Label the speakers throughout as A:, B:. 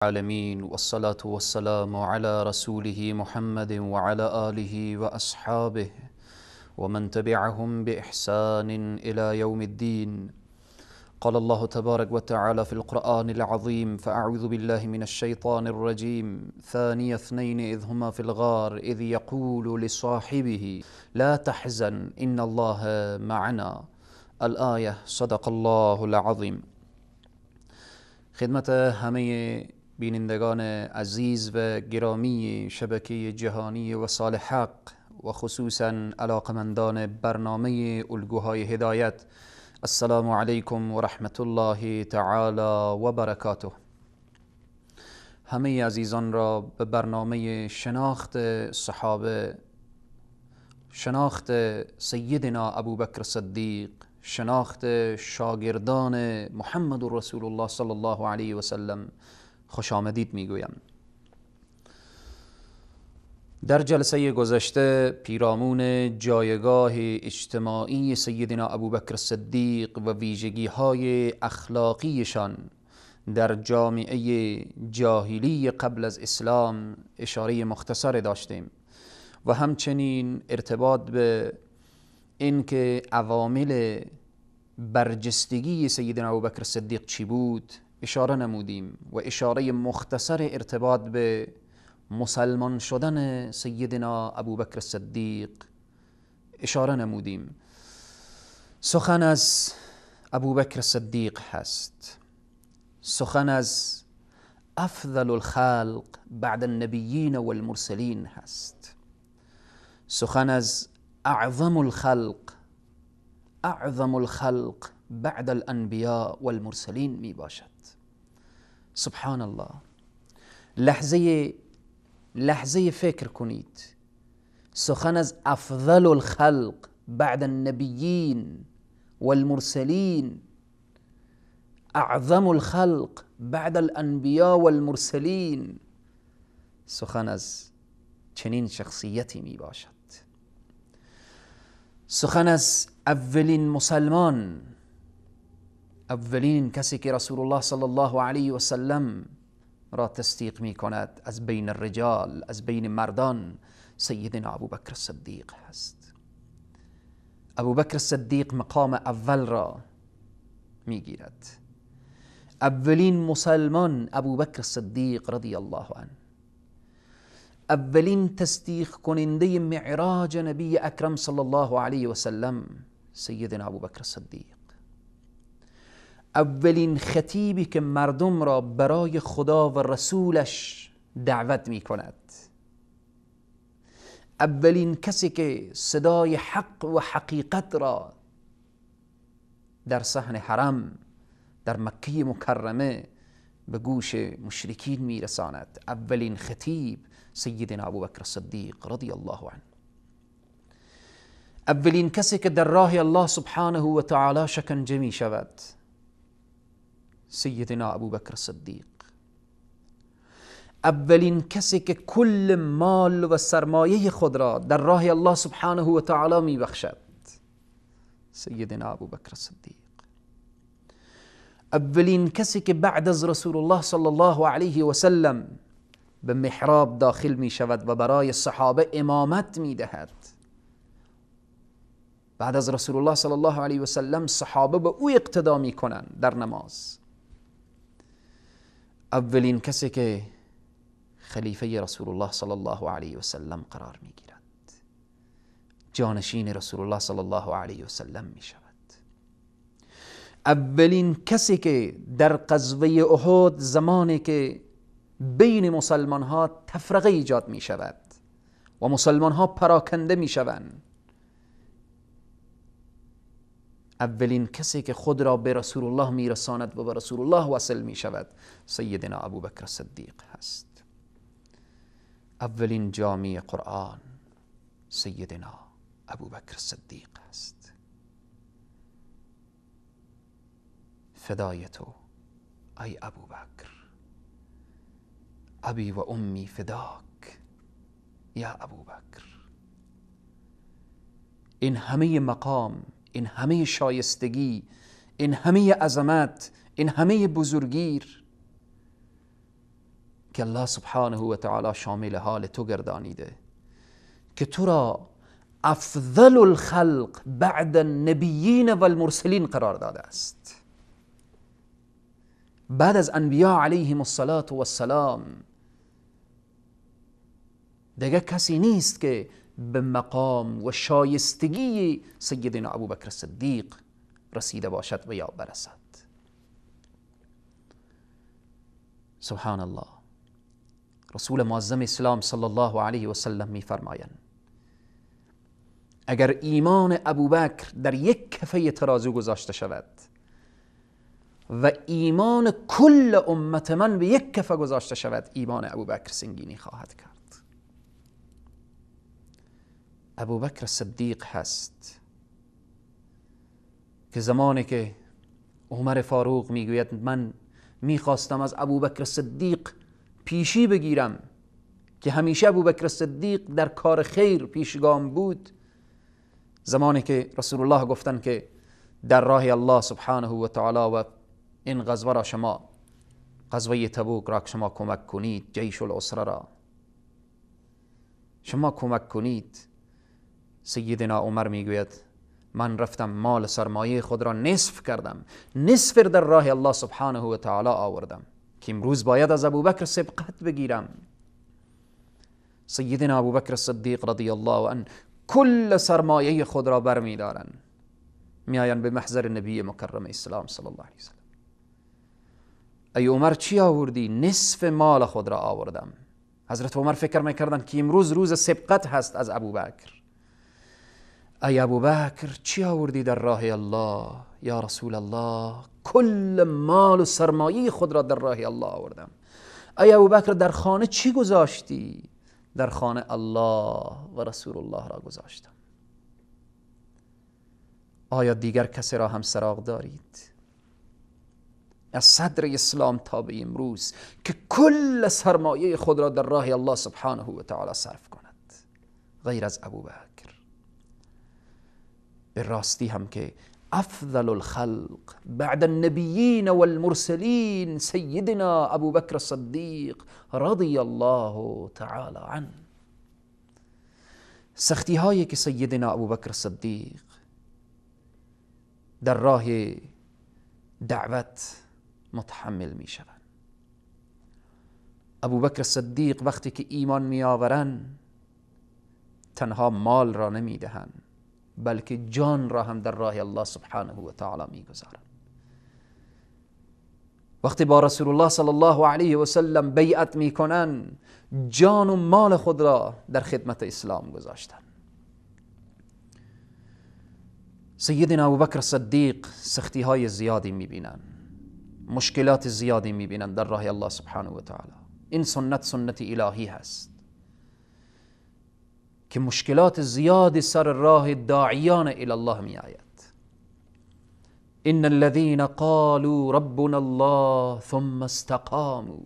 A: العالمين، والصلاة والسلام على رسوله محمد وعلى آله وأصحابه ومن تبعهم بإحسان إلى يوم الدين. قال الله تبارك وتعالى في القرآن العظيم: فأعوذ بالله من الشيطان الرجيم، ثاني اثنين إذ هما في الغار إذ يقول لصاحبه لا تحزن إن الله معنا. الآية. صدق الله العظیم. خدمت همه بینندگان عزیز و گرامی شبکه جهانی وصال حق و خصوصا علاقمندان برنامه الگوهای هدایت، السلام علیکم و رحمت الله تعالی و برکاته. همه عزیزان را به برنامه شناخت صحابه، شناخت سیدنا ابوبکر صدیق، شناخت شاگردان محمد رسول الله صلی الله علیه و سلم خوش آمدید میگویم. در جلسه گذشته پیرامون جایگاه اجتماعی سیدنا ابوبکر صدیق و ویژگی های اخلاقیشان در جامعه جاهلی قبل از اسلام اشاره مختصر داشتیم و همچنین ارتباط به اینکه عوامل برجستگی سیدنا ابوبکر صدیق چی بود اشاره نمودیم و اشاره مختصر ارتباط به مسلمان شدن سیدنا ابوبکر صدیق اشاره نمودیم. سخن از ابوبکر صدیق هست، سخن از افضل الخلق بعد النبیین والمرسلین هست، سخن از اعظم الخلق، اعظم الخلق بعد الانبیاء والمرسلین می باشد. سبحان الله. لحظه فکر کنید، سخن از افضل الخلق بعد النبیین والمرسلین، اعظم الخلق بعد الانبیاء والمرسلین، سخن از چنین شخصیتی می باشد. سخن از اولین مسلمان، اولین کسی که رسول الله صلی الله علیه و سلم را تصدیق می کند از بین الرجال، از بین مردان، سیدنا ابوبکر صدیق هست. ابوبکر صدیق مقام اول را می گیرد. اولین مسلمان ابوبکر صدیق رضی الله عنه، اولین تصدیق کننده معراج نبی اکرم صلی الله علیه و سلم سیدنا ابوبکر صدیق، اولین خطیبی که مردم را برای خدا و رسولش دعوت می کند، اولین کسی که صدای حق و حقیقت را در صحن حرم در مکه مکرمه به گوش مشرکین می رساند، اولین خطیب سیدنا ابوبکر صدیق رضی الله عنه، اولین کسی که در راه الله سبحانه و تعالی شکنجه می شود سیدنا ابوبکر صدیق، اولین کسی که کل مال و سرمایه خود را در راه الله سبحانه و تعالی می بخشد سیدنا ابوبکر صدیق، اولین کسی که بعد از رسول الله صلی الله علیه و سلم به محراب داخل می شود و برای صحابه امامت می دهد. بعد از رسول الله صلی الله علیه و سلم صحابه به او اقتدا می کنند در نماز. اولین کسی که خلیفه رسول الله صلی الله علیه و سلم قرار می گیرد، جانشین رسول الله صلی الله علیه و سلم می شود. اولین کسی که در غزوه احد زمانی که بین مسلمان ها تفرقه ایجاد می شود و مسلمان ها پراکنده می شوند، اولین کسی که خود را به رسول الله می رساند و به رسول الله وصل می شود سیدنا ابوبکر صدیق هست. اولین جامع قرآن سیدنا ابوبکر صدیق هست. فدای تو ای ابوبکر، ابی و امی فداک یا ابوبکر. این همه مقام، این همه شایستگی، این همه عظمت، این همه بزرگی که الله سبحانه و تعالی شامل حال تو گردانیده، که تو را افضل الخلق بعد النبیین و المرسلین قرار داده است. بعد از انبیا علیهم الصلاة والسلام دیگه کسی نیست که به مقام و شایستگی سیدنا ابوبکر صدیق رسیده باشد و یا برسد. سبحان الله. رسول معظم اسلام صلی الله علیه و سلم میفرمایند اگر ایمان ابوبکر در یک کفه ترازو گذاشته شود و ایمان کل امت من به یک کفه گذاشته شود، ایمان ابوبکر سنگینی خواهد کرد. ابوبکر صدیق هست که زمانی که عمر فاروق میگوید من میخواستم از ابوبکر صدیق پیشی بگیرم که همیشه ابوبکر صدیق در کار خیر پیشگام بود، زمانی که رسول الله گفتن که در راه الله سبحانه و تعالی و این غزوه را شما، غزوه تبوک را شما کمک کنید، جیش العسره را شما کمک کنید، سیدنا عمر میگوید من رفتم مال سرمایه خود را نصف کردم، نصف در راه الله سبحانه و تعالی آوردم که امروز باید از ابوبکر سبقت بگیرم. سیدنا ابوبکر صدیق رضی الله عنه کل سرمایه خود را برمیدارن، میآیند به محضر نبی مکرم اسلام صلی الله علیه وسلم. ای عمر چی آوردی؟ نصف مال خود را آوردم. حضرت عمر فکر میکردن که امروز روز سبقت هست از ابوبکر. ای ابوبکر چی آوردی در راه الله؟ یا رسول الله کل مال و سرمایه خود را در راه الله آوردم. ای ابوبکر در خانه چی گذاشتی؟ در خانه الله و رسول الله را گذاشتم. آیا دیگر کسی را هم سراغ دارید؟ از صدر اسلام تا به امروز که کل سرمایه خود را در راه الله سبحانه و تعالی صرف کند غیر از ابوبکر؟ به راستی هم که افضل الخلق بعد النبیین والمرسلین سیدنا ابوبکر الصدیق رضی الله تعالی عنه. سختی هایی که سیدنا ابوبکر صدیق در راه دعوت متحمل می شوند. ابوبکر صدیق وقتی که ایمان می آورند تنها مال را نمی دهند بلکه جان را هم در راه الله سبحانه و تعالی می گذارند. وقتی با رسول الله صلی الله علیه و سلم بیعت می کنند جان و مال خود را در خدمت اسلام گذاشتند. سیدنا ابوبکر صدیق سختی های زیادی می بینند، مشکلات زیادی می بینند در راه الله سبحانه و تعالی. این سنت سنت الهی هست که مشکلات زیادی سر راه داعیان الی الله می آید. ان الذين قالوا ربنا الله ثم استقاموا،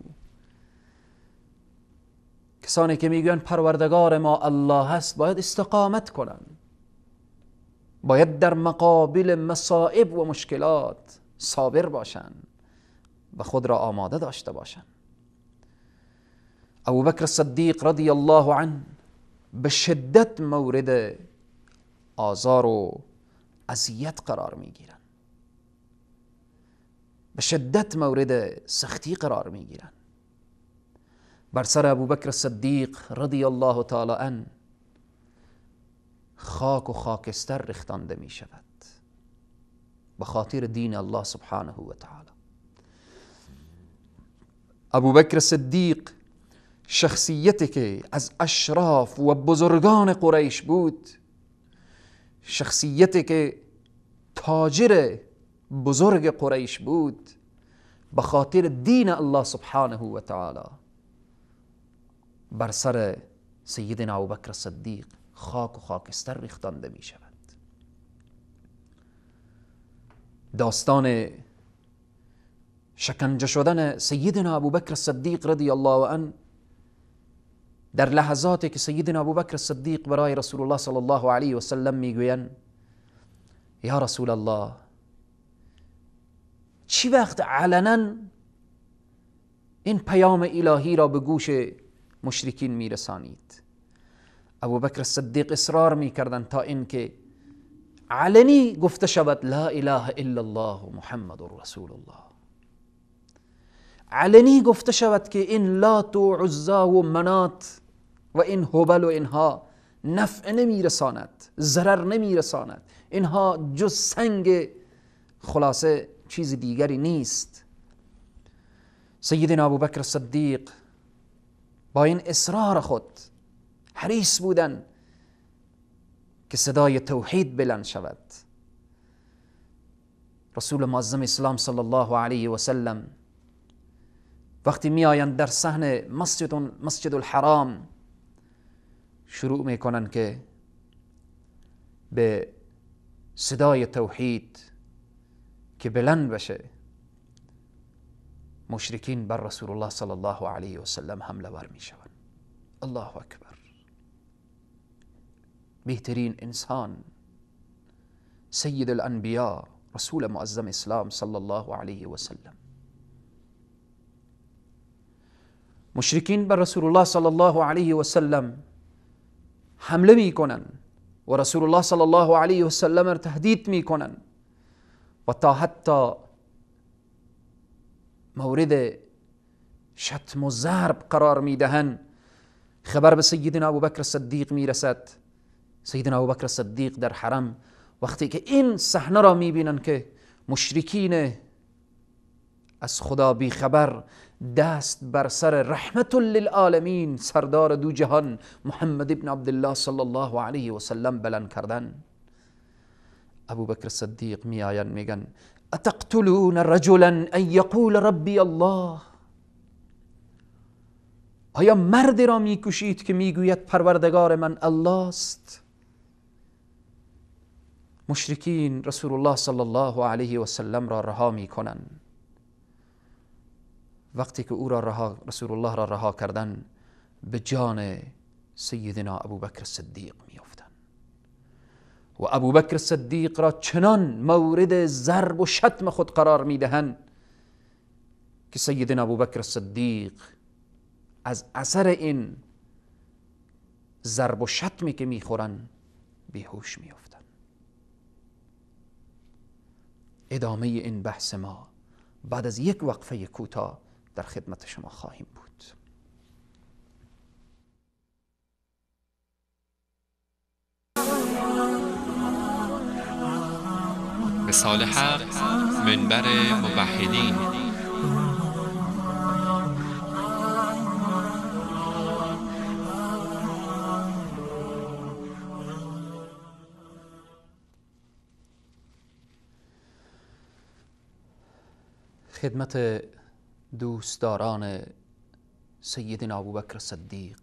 A: کسانی که میگویند پروردگار ما الله هست باید استقامت کنند، باید در مقابل مصائب و مشکلات صابر باشند و خود را آماده داشته باشند. ابوبکر صدیق رضی الله عنه به شدت مورد آزار و اذیت قرار میگیرند، به شدت مورد سختی قرار میگیرند. بر سر ابوبکر صدیق رضی الله تعالی عنه خاک و خاکستر ریختانده می شود به خاطر دین الله سبحانه و تعالی. ابوبکر صدیق شخصیتی که از اشراف و بزرگان قریش بود، شخصیتی که تاجر بزرگ قریش بود، به خاطر دین الله سبحانه و تعالی بر سر سیدنا ابوبکر صدیق خاک و خاکستر ریختانده می شود. داستان شکنجه شدن سیدنا ابوبکر صدیق رضی الله عنه در لحظاتی که سیدنا ابوبکر صدیق برای رسول الله صلی الله علیه و سلم میگویند یا رسول الله چی وقت علنا این پیام الهی را به گوش مشرکین میرسانید. ابوبکر صدیق اصرار میکردند تا اینکه علنی گفته شود لا اله الا الله محمد رسول الله، علنی گفته شود که این لات و عزا و منات و این هبل و اینها نفع نمیرساند، ضرر نمیرساند، اینها جز سنگ خلاصه چیز دیگری نیست. سیدنا ابوبکر صدیق با این اصرار خود حریص بودن که صدای توحید بلند شود. رسول معظم اسلام صلی الله علیه و سلم وقتی می آیند در صحن مسجد الحرام، شروع می کنند که به صدای توحید که بلند بشه، مشرکین بر رسول الله صلی الله علیه و سلم حمله ور می شوند. الله اکبر. بهترین انسان، سید الانبیا، رسول معظم اسلام صلی الله علیه و سلم. مشرکین بر رسول الله صلی الله علیه و سلم حمله می کنن و رسول الله صلی الله علیه و سلم را تهدید می کنن و تا حتی مورد شتم و ضرب قرار می دهن. خبر به سیدنا ابوبکر صدیق می رسد. سیدنا ابوبکر صدیق در حرم وقتی که این صحنه را می بینن که مشرکین از خدا بی خبر دست بر سر رحمت للعالمین، سردار دو جهان محمد ابن عبدالله صلی الله علیه و سلم بلند کردن، ابوبکر صدیق می آین میگن اتقتلون رجلا ان یقول ربی الله، آیا مرد را میکشید که میگوید پروردگار من الله است؟ مشرکین رسول الله صلی الله علیه و سلم را رها میکنن. وقتی که او را رها، رسول الله را رها کردن، به جان سیدنا ابوبکر صدیق میافتن و ابوبکر صدیق را چنان مورد ضرب و شتم خود قرار میدهند که سیدنا ابوبکر صدیق از اثر این ضرب و شتمی که میخورن بیهوش میافتن. ادامه این بحث ما بعد از یک وقفه کوتاه در خدمت شما خواهیم بود.
B: وصال حق، منبر موحدین.
A: خدمت دوستداران سیدنا ابوبکر صدیق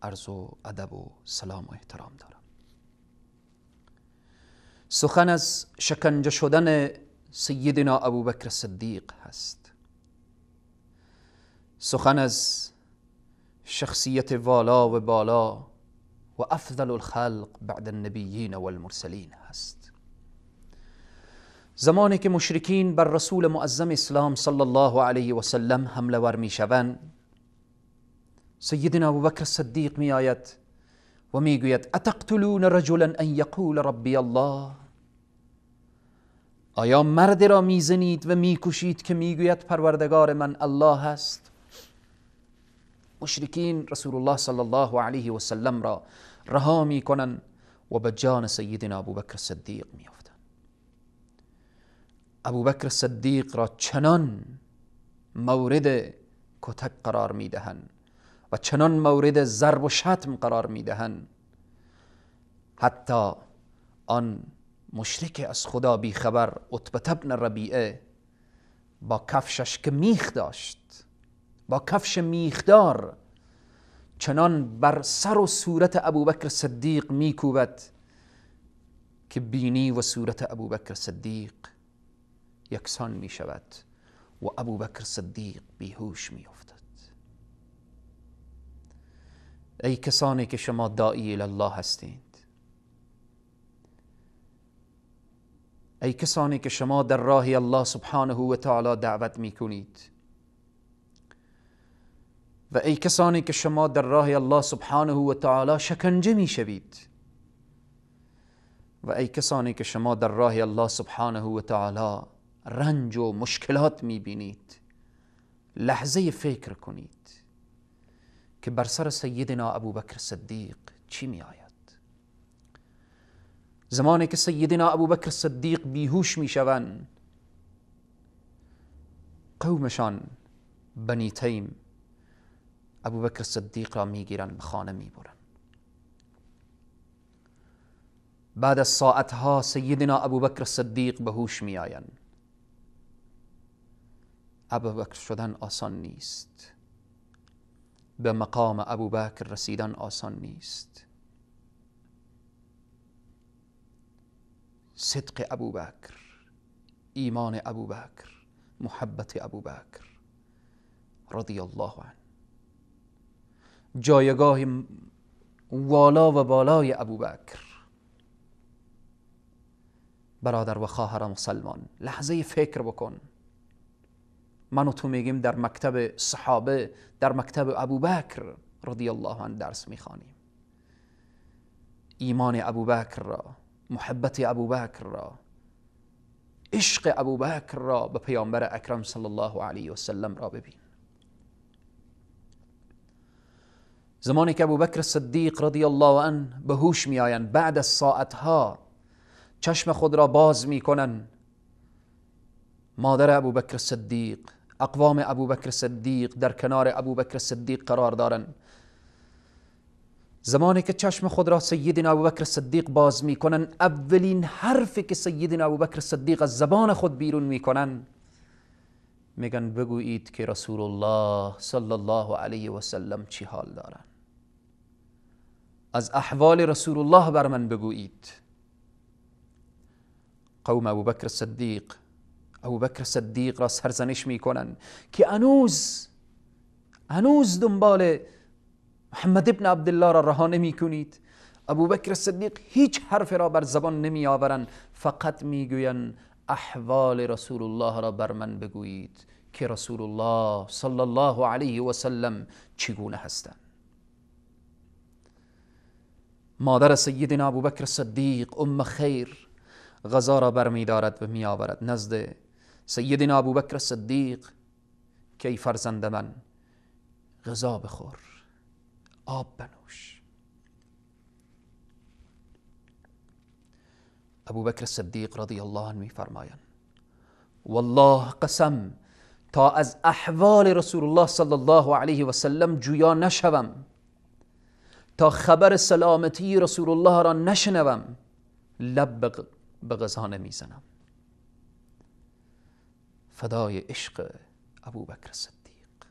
A: عرض و ادب و سلام و احترام دارم. سخن از شکنجه شدن سیدنا ابوبکر صدیق هست، سخن از شخصیت والا و بالا و افضل الخلق بعد النبیین والمرسلین هست. زمانی که مشرکین بر رسول معظم اسلام صلی الله علیه و سلم حمله ور می شوند، سیدنا ابوبکر صدیق می آید و می گوید اتقتلون رجلا ان یقول ربی الله، آیا مرد را میزنید و میکشید که میگوید پروردگار من الله است؟ مشرکین رسول الله صلی الله علیه و سلم را رها میکنند و به جان سیدنا ابوبکر صدیق میافتند. ابوبکر صدیق را چنان مورد کتک قرار میدهند و چنان مورد ضرب و شتم قرار میدهند، حتی آن مشرک از خدا بی خبر عتبة بن ربیعه با کفشش که میخ داشت، با کفش میخدار چنان بر سر و صورت ابوبکر صدیق میکوبد که بینی و صورت ابوبکر صدیق یکسان می شود و ابوبکر صدیق بیهوش می افتد. ای کسانی که شما داعی الله هستید، ای کسانی که شما در راه الله سبحانه و تعالی دعوت می کنید، و ای کسانی که شما در راه الله سبحانه و تعالی شکنجه میشوید، و ای کسانی که شما در راه الله سبحانه و تعالی رنج و مشکلات میبینید، لحظه فکر کنید که بر سر سیدنا ابوبکر صدیق چی می آید. زمانی که سیدنا ابوبکر صدیق بیهوش میشوند، قومشان بنی تیم ابوبکر صدیق را میگیرن، به خانه میبرن. بعد از ساعتها سیدنا ابوبکر صدیق به هوش میآیند. ابوبکر شدن آسان نیست، به مقام ابوبکر رسیدن آسان نیست. صدق ابوبکر، ایمان ابوبکر، محبت ابوبکر رضی الله عنه، جایگاه والا و بالای ابوبکر. برادر و خواهر مسلمان، لحظه فکر بکن. من و تو میگیم در مکتب صحابه، در مکتب ابوبکر رضی الله عنه درس میخوانیم. ایمان ابوبکر را، محبت ابوبکر را، عشق ابوبکر را به پیامبر اکرم صلی الله علیه و سلم را ببین. زمانی که ابوبکر صدیق رضی الله عنه به هوش میآیند، بعد از ساعتها چشم خود را باز میکنند، مادر ابوبکر صدیق، اقوام ابوبکر صدیق در کنار ابوبکر صدیق قرار دارند. زمانی که چشم خود را سیدنا ابوبکر صدیق باز میکنن، اولین حرفی که سیدنا ابوبکر صدیق از زبان خود بیرون میکنن، میگن بگویید که رسول الله صلی الله علیه و سلم چی حال دارن، از احوال رسول الله بر من بگویید. قوم ابوبکر صدیق، ابوبکر صدیق را سرزنش میکنن که هنوز دنبال محمد ابن عبدالله را رها نمی کنید. ابوبکر صدیق هیچ حرف را بر زبان نمی آورند، فقط میگویند احوال رسول الله را بر من بگویید که رسول الله صلی الله علیه و سلم چگونه هستند. مادر سیدنا ابوبکر صدیق، ام خیر، غذا را برمی دارد و می آورد نزد سیدنا ابوبکر صدیق که ای فرزند من، غذا بخور، آب بنوش. ابوبکر صدیق رضی الله عنه میفرمایند والله قسم تا از احوال رسول الله صلی الله علیه و سلم جویا نشوم، تا خبر سلامتی رسول الله را نشنوم، لب به غذا نمیزنم. فدای عشق ابوبکر صدیق،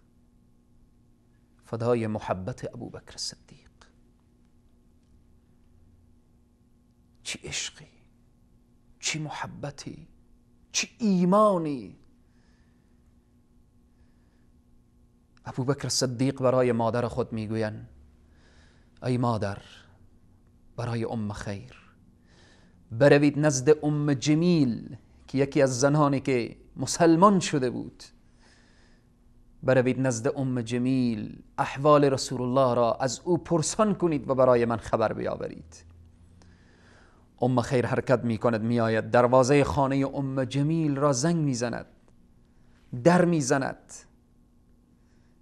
A: فدای محبت ابوبکر صدیق. چی عشقی، چی محبتی، چی ایمانی. ابوبکر صدیق برای مادر خود میگویند ای مادر، برای ام خیر، بروید نزد ام جمیل که یکی از زنانی که مسلمان شده بود، بروید نزد ام جمیل، احوال رسول الله را از او پرسان کنید و برای من خبر بیاورید. ام خیر حرکت می کند، می آید، دروازه خانه ام جمیل را زنگ می زند، در می زند،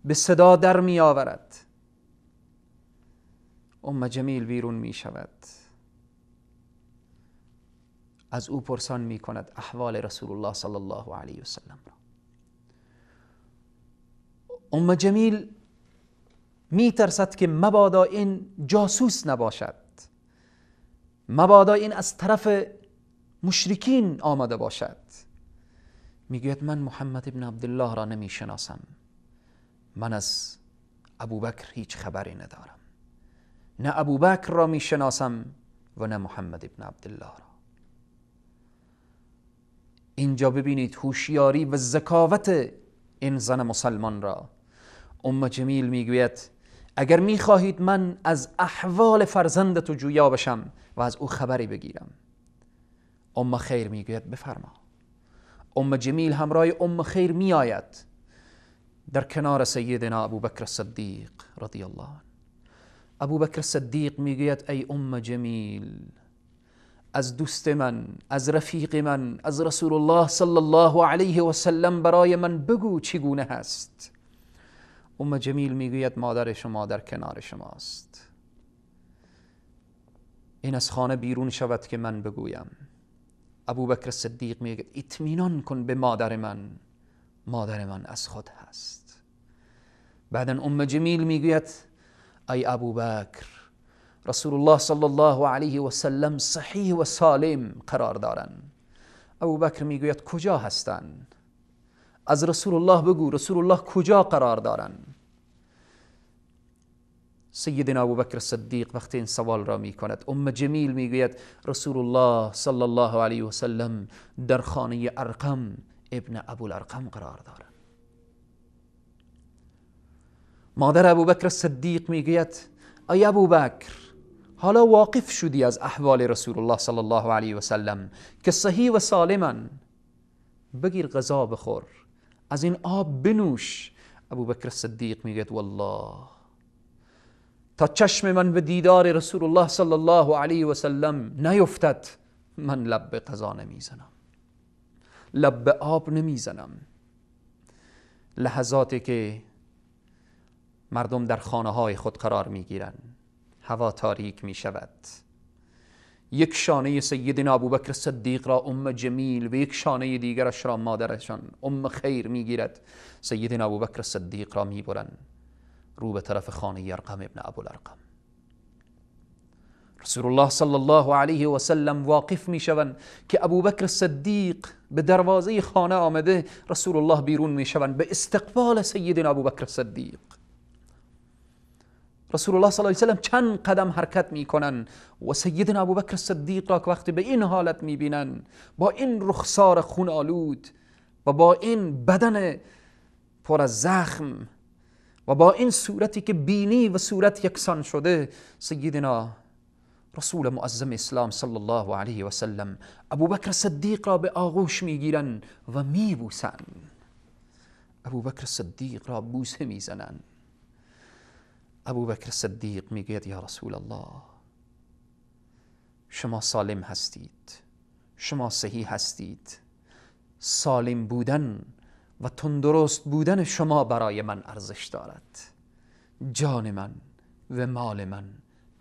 A: به صدا در می آورد. ام جمیل بیرون می شود، از او پرسان می کند احوال رسول الله صلی الله علیه وسلم را. ام جمیل می ترسد که مبادا این جاسوس نباشد، مبادا این از طرف مشرکین آمده باشد. میگوید من محمد ابن عبدالله را نمی شناسم، من از ابوبکر هیچ خبری ندارم، نه ابوبکر را می شناسم و نه محمد ابن عبدالله را. اینجا ببینید هوشیاری و ذکاوت این زن مسلمان را. ام جمیل میگوید اگر میخواهید من از احوال فرزند تو جویا بشم و از او خبری بگیرم. ام خیر میگوید بفرما. ام جمیل همراه ام خیر میآید، در کنار سیدنا ابوبکر صدیق رضی الله عنه. ابوبکر صدیق میگوید ای ام جمیل، از دوست من، از رفیق من، از رسول الله صلی الله علیه و سلم برای من بگو چگونه هست. ام جمیل میگوید مادر شما در کنار شماست. این از خانه بیرون شود که من بگویم. ابوبکر صدیق میگه اطمینان کن به مادر من، مادر من از خود هست. بعدا ام جمیل میگوید ای ابوبکر، رسول الله صلی الله علیه و سلم صحیح و سالم قرار دارن. ابوبکر میگوید کجا هستن؟ از رسول الله بگو رسول الله کجا قرار دارن؟ سیدنا ابوبکر صدیق وقتی این سوال را میکند، ام جمیل میگوید رسول الله صلی الله علیه و سلم در خانه ارقم ابن ابوالارقم قرار دارن. مادر ابوبکر صدیق میگوید ای ابوبکر، حالا واقف شدی از احوال رسول الله صلی الله علیه و سلم که صحیح و سالمن، بگیر غذا بخور، از این آب بنوش. ابوبکر صدیق میگوید والله تا چشم من به دیدار رسول الله صلی الله علیه و سلم نیفتد من لب به غذا نمیزنم، لب به آب نمیزنم. لحظاتی که مردم در خانه های خود قرار میگیرن، هوا تاریک میشود، یک شانه سیدنا ابوبکر صدیق را ام جمیل و یک شانه دیگرش را مادرشان ام خیر میگیرد. سیدنا ابوبکر صدیق را میبرن رو به طرف خانه ارقم ابن ابوالارقم. رسول الله صلی الله علیه و سلم واقف میشوند که ابوبکر صدیق به دروازه خانه آمده. رسول الله بیرون میشوند به استقبال سیدنا ابوبکر صدیق. رسول الله صلی الله علیه و سلم چند قدم حرکت میکنن و سیدنا ابوبکر صدیق را که وقتی به این حالت میبینن، با این رخسار خون آلود و با این بدن پر از زخم و با این صورتی که بینی و صورت یکسان شده، سیدنا رسول معظم اسلام صلی الله علیه و سلم ابوبکر صدیق را به آغوش میگیرن و میبوسن. ابوبکر صدیق را بوسه میزنن. ابوبکر صدیق میگوید یا رسول الله، شما سالم هستید، شما صحیح هستید، سالم بودن و تندرست بودن شما برای من ارزش دارد. جان من و مال من،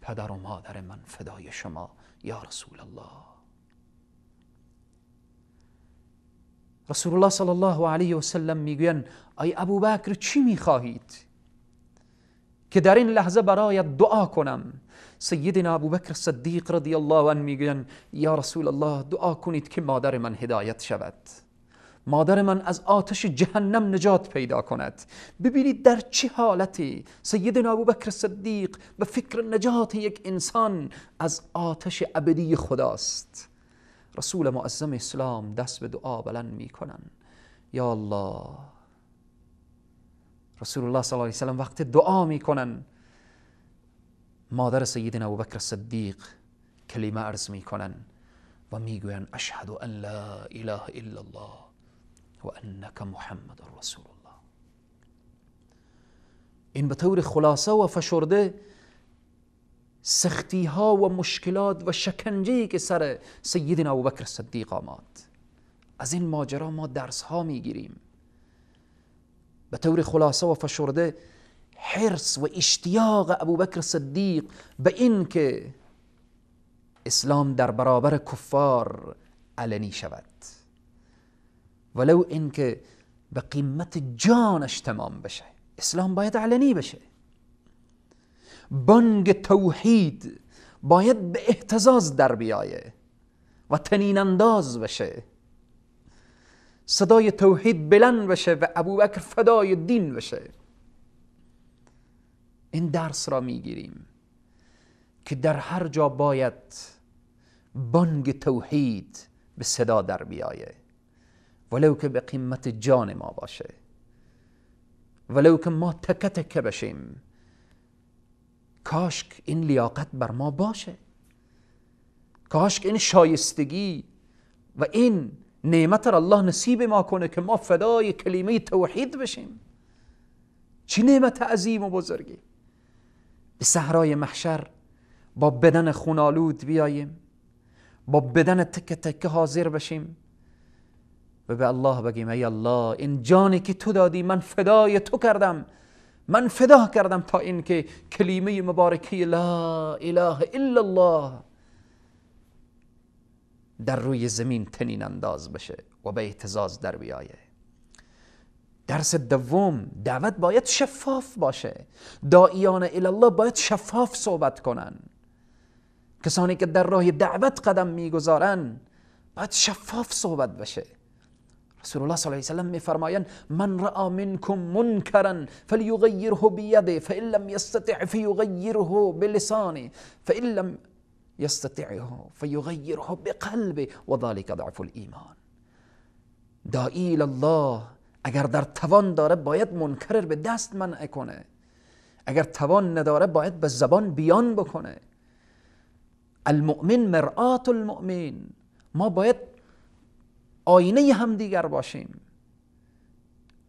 A: پدر و مادر من فدای شما یا رسول الله. رسول الله صلی الله علیه و سلم میگویند ای ابوبکر چی میخواهید که در این لحظه برایت دعا کنم؟ سیدنا ابوبکر صدیق رضی الله عنه میگویند یا رسول الله دعا کنید که مادر من هدایت شود، مادر من از آتش جهنم نجات پیدا کند. ببینید در چه حالتی سیدنا ابوبکر صدیق به فکر نجات یک انسان از آتش ابدی خداست. رسول معظم اسلام دست به دعا بلند میکنن یا الله. رسول الله صلی الله علیه و سلم وقت دعا میکنن، مادر سیدنا ابوبکر صدیق کلمه عرض میکنن و میگوین اشهد ان لا اله الا الله و انک محمد رسول الله. این به طور خلاصه و فشرده سختی ها و مشکلات و شکنجه‌ای که سر سیدنا ابوبکر صدیق آمد، از این ماجرا ما درس ها میگیریم. به طور خلاصه و فشرده حرص و اشتیاق ابوبکر صدیق به این که اسلام در برابر کفار علنی شود، ولو اینکه به قیمت جانش تمام بشه، اسلام باید علنی بشه. بانگ توحید باید به اهتزاز در بیایه و طنین انداز بشه، صدای توحید بلند بشه و ابوبکر فدای دین بشه. این درس را میگیریم که در هر جا باید بانگ توحید به صدا در بیایه، ولو که به قیمت جان ما باشه، ولو که ما تکه تکه بشیم. کاش این لیاقت بر ما باشه، کاش این شایستگی و این نعمت را الله نصیب ما کنه که ما فدای کلمه توحید بشیم. چی نعمت عظیم و بزرگی. به صحرای محشر با بدن خونالود بیاییم، با بدن تکه تکه حاضر بشیم و به الله بگیم ای الله، این جانی که تو دادی من فدای تو کردم، من فدا کردم تا اینکه کلمه مبارکی لا اله الا الله در روی زمین تنین انداز بشه و به اهتزاز در بیایه. درس دوم، دعوت باید شفاف باشه. داعیان الله باید شفاف صحبت کنن. کسانی که در راه دعوت قدم میگذارن باید شفاف صحبت بشه. رسول الله صلی الله علیه و سلم میفرمایند من رأى منكم منكرا فليغيره بيده فإن لم يستطع فيغيره بلسانه فإن لم يستطعه فيغيره بقلبه وذلك ضعف الایمان. داعی الله اگر در توان داره باید منکر به دست منع کنه، اگر توان نداره باید به زبان بیان بکنه. المؤمن مرآة المؤمن، ما باید آینه همدیگر باشیم.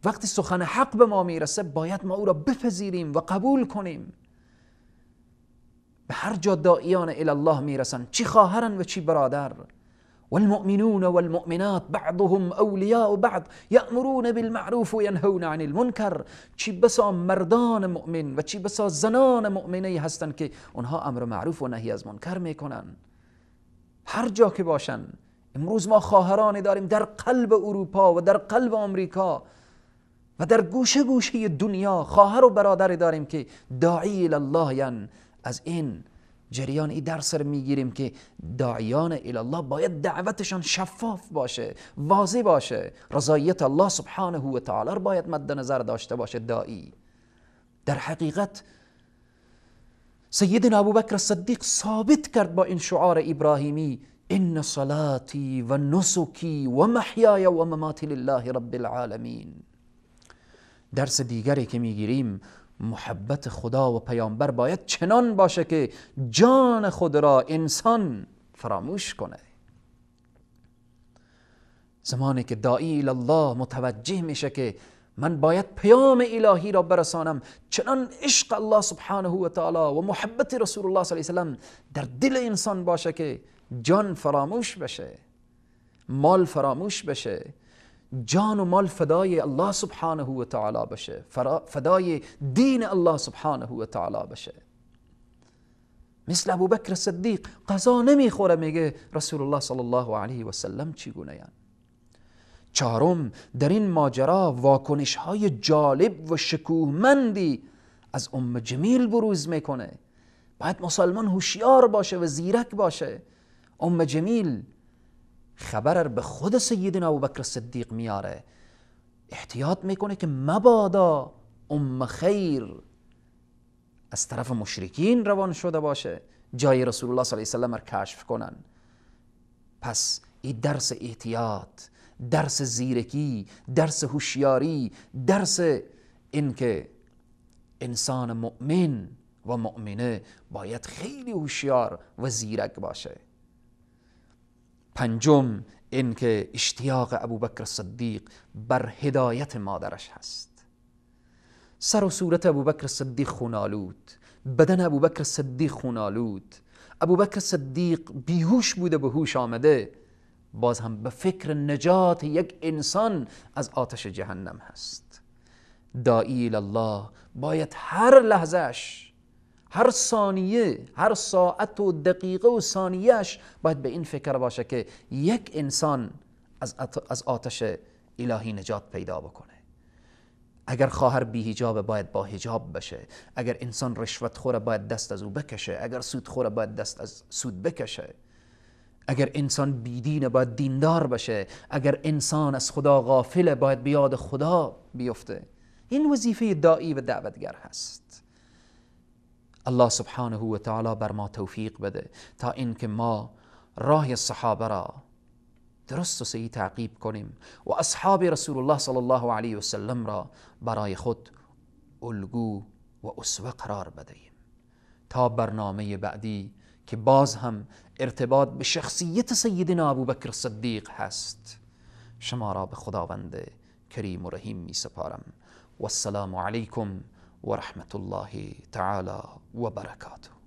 A: وقتی سخن حق به ما میرسه باید ما او را بپذیریم و قبول کنیم. به هر جا داعیان الی الله میرسن، چی خواهرن و چی برادر، والمؤمنون والمؤمنات بعضهم اولیاء بعض یأمرون بالمعروف و ینهون عن المنکر. چی بسا مردان مؤمن و چی بسا زنان مؤمنه هستند که اونها امر معروف و نهی از منکر میکنن. هر جا که باشن. امروز ما خواهرانی داریم در قلب اروپا و در قلب آمریکا و در گوشه گوشه دنیا، خواهر و برادری داریم که داعی الله. از این جریان این درس رو میگیریم که داعیان الله باید دعوتشان شفاف باشه، واضح باشه، رضایت الله سبحانه و تعالی رو باید مد نظر داشته باشه داعی. در حقیقت سیدنا ابوبکر صدیق ثابت کرد با این شعار ابراهیمی ان صلاتی و نسکی و محیای و مماتی لله رب العالمین. درس دیگری که میگیریم، محبت خدا و پیامبر باید چنان باشه که جان خود را انسان فراموش کنه. زمانی که داعی الله متوجه میشه که من باید پیام الهی را برسانم، چنان عشق الله سبحانه و تعالی و محبت رسول الله صلی الله علیه و سلم در دل انسان باشه که جان فراموش بشه، مال فراموش بشه، جان و مال فدای الله سبحانه و تعالی بشه، فدای دین الله سبحانه و تعالی بشه. مثل ابوبکر صدیق قضا نمیخوره، میگه رسول الله صلی الله علیه و سلم چگونه یان. چهارم، در این ماجرا واکنش های جالب و شکوهمندی از ام جمیل بروز میکنه. باید مسلمان هوشیار باشه و زیرک باشه. ام جمیل خبر به خود سیدنا ابوبکر صدیق میاره، احتیاط میکنه که مبادا ام خیر از طرف مشرکین روان شده باشه، جای رسول الله صلی الله علیه و سلم را کشف کنن. پس این درس احتیاط، درس زیرکی، درس هوشیاری، درس اینکه انسان مؤمن و مؤمنه باید خیلی هوشیار و زیرک باشه. پنجم، اینکه اشتیاق ابوبکر صدیق بر هدایت مادرش هست. سر و صورت ابوبکر صدیق خونالود، بدن ابوبکر صدیق خونالود، ابوبکر صدیق بیهوش بوده به هوش آمده، باز هم به فکر نجات یک انسان از آتش جهنم هست. داعی الله باید هر لحظهش، هر ثانیه، هر ساعت و دقیقه و ثانیهش باید به این فکر باشه که یک انسان از آتش الهی نجات پیدا بکنه. اگر خواهر بی حجابه باید با حجاب بشه، اگر انسان رشوت خوره باید دست از او بکشه، اگر سود خوره باید دست از سود بکشه، اگر انسان بیدینه باید دیندار بشه، اگر انسان از خدا غافله باید بیاد خدا بیفته. این وظیفه داعی و دعوتگر هست. الله سبحانه و تعالی بر ما توفیق بده تا اینکه ما راه صحابه را درست و صحیح تعقیب کنیم و اصحاب رسول الله صلی الله علیه و سلم را برای خود الگو و اسوه قرار بدهیم. تا برنامه بعدی که باز هم ارتباط به شخصیت سیدنا ابوبکر صدیق هست، شما را به خداوند کریم و رحیم می سپارم. والسلام عليكم ورحمة الله تعالى وبركاته.